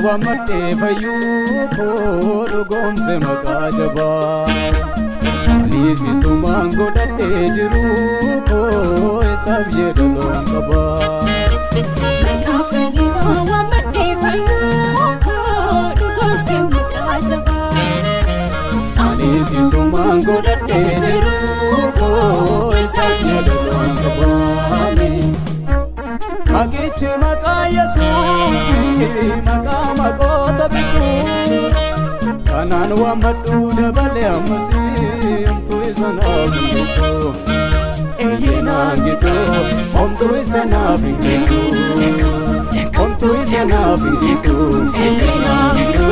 Wamadde fayyuu koo dhugoomse maqaa jabaa. Anis isumaan godhadhee jiru koo isaaf yeedaloon qabaa. Maqaa fayyinaa wamadde fayyuu koo dhugoomse maqaa jabaa. Anis isumaan godhadhee jiru koo isaaf yeedaloon qabaa. Maqichi maqaa Yesuusi maqaa maqoota bituu kanaan waammadhu dabalee ammasii homtuu isa naaf hin gitu. Eeyyee naan gitu homtuu isa naaf hin gitu. Homtuu isa naaf hin gitu. Eeyyee naan gitu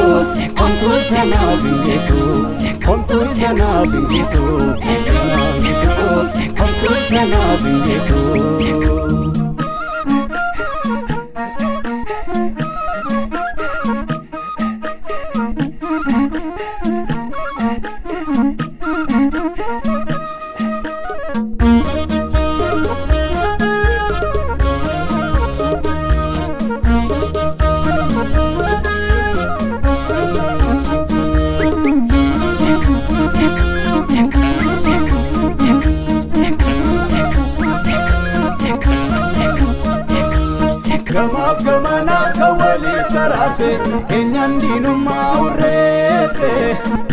homtuu isa naaf hin gitu. Homtuu isa naaf hin gitu. Eeyyee naan gitu homtuu isa naaf hin gitu. Gamaaf gamanaa kan walitti taraase keenyaan diinummaa hurreesse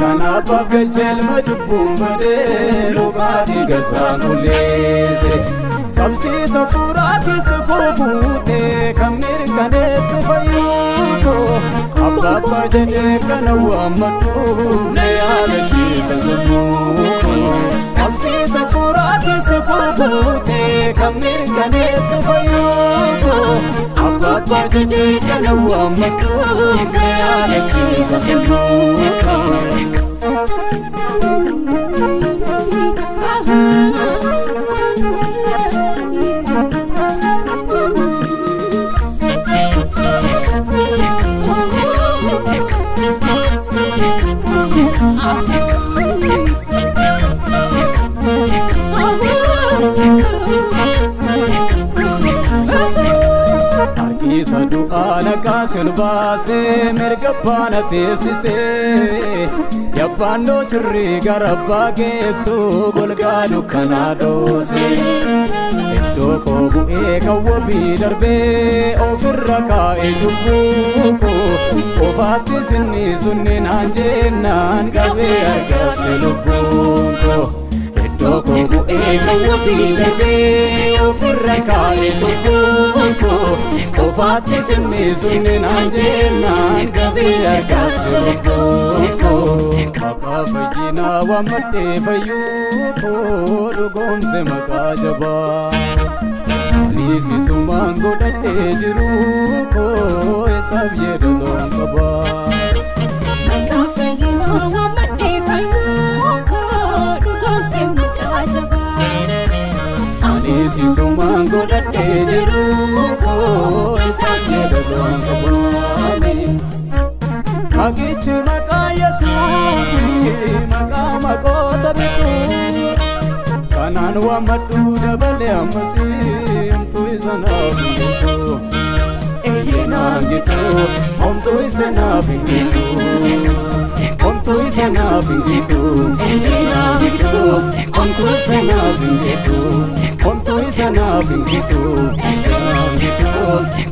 kan abbaaf galchee ilma cubbuun badee lubaa dhiiga isaan qulleesse. Qabsiisa fuuraa keessa koo buute kan mirkaneesse fayyuu koo abbaa abbaa jedhee kana waammadhuuf na yaadachiisa sammuu koo. Qabsiisa fuuraa keessa koo buute kan mirkaneesse fayyuu koo abbaa abbaa jedhee kana waammadhuuf na yaadachiisa sammuu koo. Harkiisa du'aa naqaa silbaasee mirga baana teessisee yabbaannoo sirrii gara abbaa geessu golgaa dukkanaa dhoose. Iddoo koo bu'ee kan wabii darbee ofirra kaa'ee cubbuu koo qofaatti sinni sunni naan jennaan qabee argatte lubbuun koo. Iddoo koo bu'ee kan wabii darbee ofirra kaa'ee cubbuu koo qofaatti sinni sunni naan jennaan qabee argatte lubbuun koo. Maqaa fayyinaa waammadhee fayyuu koo dhugoomse maqaa jabaa. Anis isumaan godhadhee jiru koo isaaf yeedaloon qabaa. Maqaa fayyinaa waammadhee fayyuu koo dhugoomse maqaa jabaa. Anis isumaan godhadhee jiru koo isaaf yeedaloon qabaa. Maqichi maqaa Yesuusi maqaa maqoota bituu kanaan waammadhu dabalee ammasii homtuu isa naaf hin gitu. Eeyyee naan gitu homtuu isa naaf hin gitu. Homtuu isa naaf hin gitu. Eeyyee naan gitu homtuu isa naaf hin gitu. Homtuu isa naaf hin gitu. Eeyyee naan gitu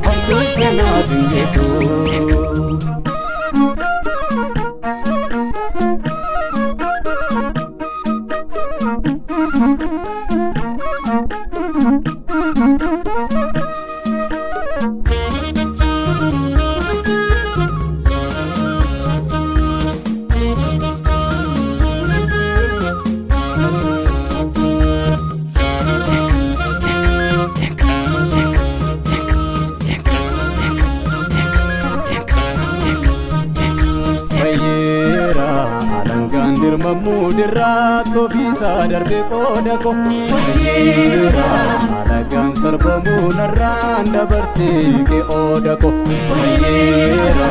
homtuu isa naaf hin gitu. Dirmamuu dirraatti ofiisaa darbee qooda koo. Fayyeera. Alagaan sarbamuu narraan dabarsee kee ooda koo. Fayyeera.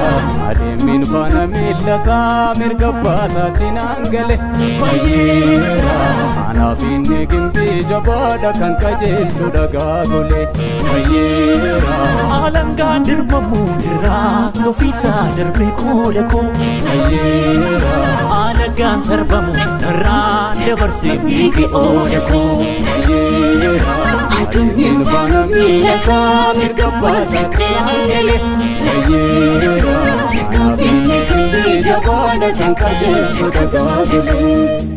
Adeemiin faana miilla isaa mirga baasaatti naan gale. Fayyeera. Anaaf inni gimbii jabaadha kan qajeelchu dhagaa golee. Fayyeera. Alangaan dirmamuu dirraa ofiisaa darbee qooda koo. Fayyeera. Alagaan sarbamu narraan dabarsee hiike ooda koo. Fayyeera. Adeemiin faana miilla isaa mirga baasaatti naan gale. Fayyeera. Anaaf inni gimbii jabaadha kan qajeelchu dhagaa golee.